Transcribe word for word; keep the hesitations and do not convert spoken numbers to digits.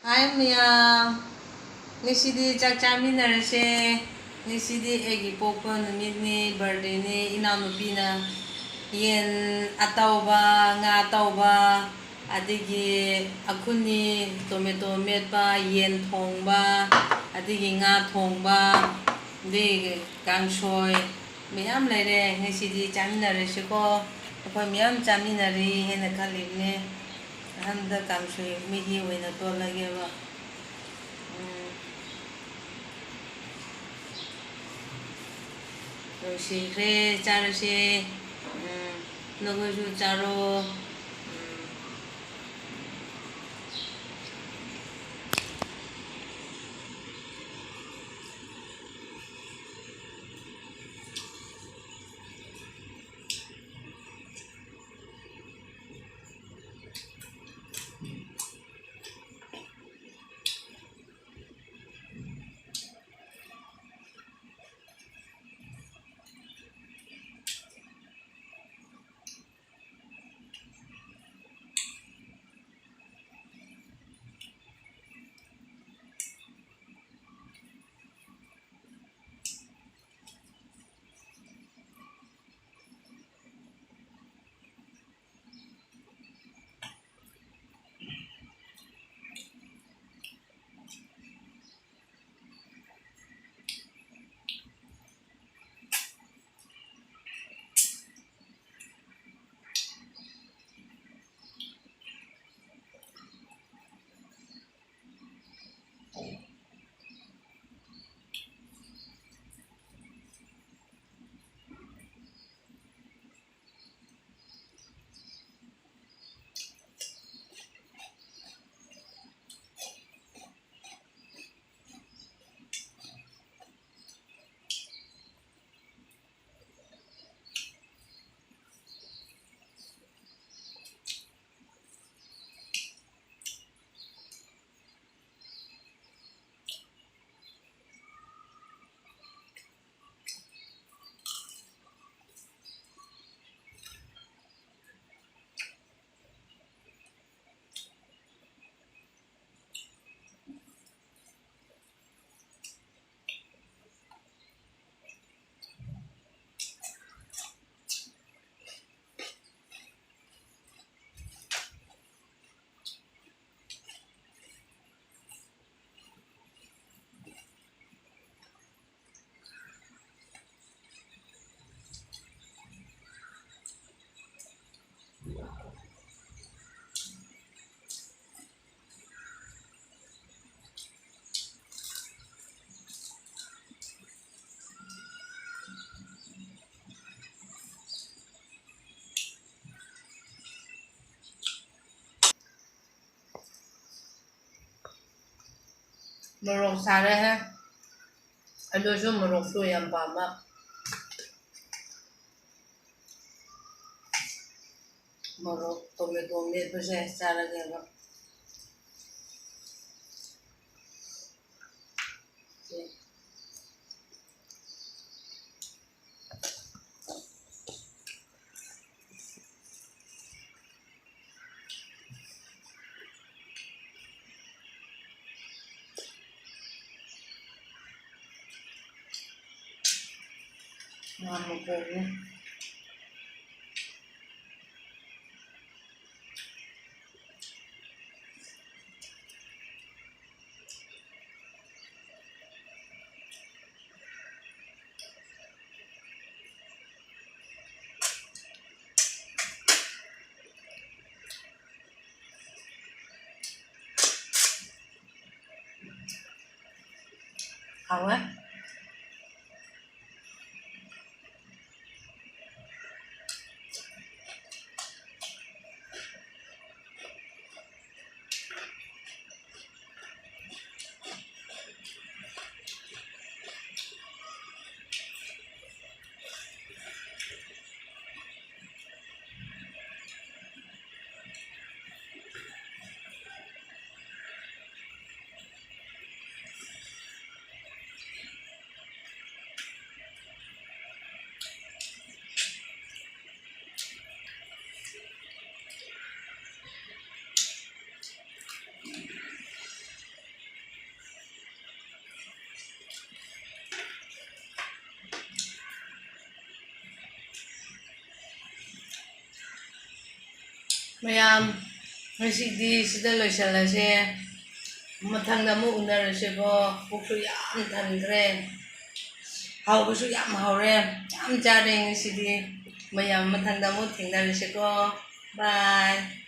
ꯍꯥꯏ ꯃꯌꯥꯝ, ꯉꯁꯤꯗꯤ ꯆꯥꯛ ꯆꯥꯃꯤꯟꯅꯔꯁꯦ꯫ ꯉꯁꯤꯗꯤ ꯑꯩꯒꯤ ꯄꯣꯛꯄ ꯅꯨꯃꯤꯠꯅꯤ, ꯕꯥꯔꯗꯦꯅꯤ꯫ ꯏꯅꯥꯎꯅꯨꯄꯤꯅ ꯌꯦꯟ ꯑꯇꯧꯕ, ꯉꯥ ꯑꯇꯧꯕ, ꯑꯗꯒꯤ ꯑꯈꯨꯅꯤ, ꯇꯣꯃꯦꯇꯣ ꯃꯦꯠꯄ, ꯌꯦꯟ ꯊꯣꯡꯕ, ꯑꯗꯒꯤ ꯉꯥ ꯊꯣꯡꯕ, ꯑꯗꯒꯤ ꯀꯥꯡꯁꯣꯏ ꯃꯌꯥꯝ ꯂꯩꯔꯦ꯫ ꯉꯁꯤꯗꯤ ꯆꯥꯃꯤꯟꯅꯔꯁꯤꯀꯣ꯫ ꯑꯩꯈꯣꯏ ꯃꯌꯥꯝ ꯆꯥꯃꯤꯟꯅꯔꯤ ꯍꯥꯏꯅ ꯈꯜꯂꯤꯕꯅꯦ꯫ ꯑꯍꯟꯗ ꯀꯥꯡꯁꯣꯏ ꯃꯍꯤ ꯑꯣꯏꯅ ꯇꯣꯠꯂꯒꯦꯕ꯫ ꯎꯝ꯫ ꯂꯣꯏꯁꯤꯟꯈ꯭ꯔꯦ, ꯆꯥꯔꯁꯦ꯫ ꯎꯝ, ꯅꯈꯣꯏꯁꯨ ꯆꯥꯔꯣ꯫ ꯎꯝ꯫ ꯃꯣꯔꯣꯛ ꯁꯥꯔꯦꯍꯦ꯫ ꯑꯗꯨꯁꯨ ꯃꯣꯔꯣꯛꯁꯨ ꯌꯥꯝ ꯄꯥꯝꯕ꯫ ꯃꯣꯔꯣꯛ ꯇꯣꯃꯦꯇꯣ ꯃꯦꯠꯄꯁꯦ ꯆꯥꯔꯒꯦꯕ꯫ ꯉꯥ ꯃꯀꯣꯛꯅꯦ꯫ ꯍꯥꯎꯋꯦ꯫ ꯃꯌꯥꯝ, ꯉꯁꯤꯗꯤ ꯁꯤꯗ ꯂꯣꯏꯁꯤꯜꯂꯁꯦ꯫ ꯃꯊꯪꯗ ꯑꯃꯨꯛ ꯎꯅꯔꯁꯦꯀꯣ꯫ ꯄꯨꯛꯁꯨ ꯌꯥꯝ ꯊꯟꯈ꯭ꯔꯦ꯫ ꯍꯥꯎꯕꯁꯨ ꯌꯥꯝ ꯍꯥꯎꯔꯦ꯫ ꯌꯥꯝ ꯆꯥꯔꯦ ꯉꯁꯤꯗꯤ꯫ ꯃꯌꯥꯝ, ꯃꯊꯪꯗ ꯑꯃꯨꯛ ꯊꯦꯡꯅꯔꯁꯦꯀꯣ꯫ Bye꯫